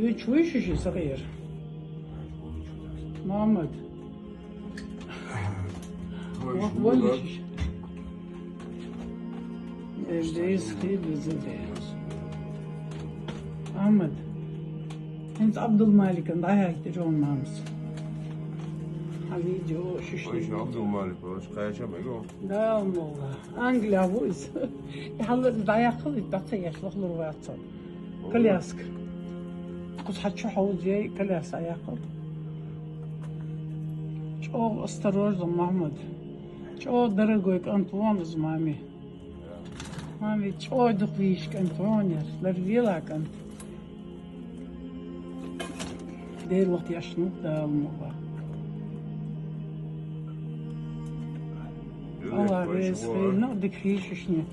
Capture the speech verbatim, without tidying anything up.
Вич вуй шу ши сагӀийр? Мухьаммад. Вах валли шиш. Эвдейс хи безеде. Ахмад. ХӀинца Абдулмаликан дӀахьаьхкичӀон мамас. Хьа видео шиш. Вай шу Абдулмалик, ваш кхаьча мего. Да, молла. Англия вуз. Хьалла дӀаяххал, дӀа ца яшлах лур вацал. Коляска. Кус хьачу хьовзяй коляска яххал. ЧӀо осторожно, Мухьаммад. ЧӀо дорогой кӀант вон из мами. Мами, чӀо дукха вийш кӀант вон яр. Лар вела кӀант. Дела вахт яшну дал муха. Алла вай рез шугуа. Хейна дик хийшишни.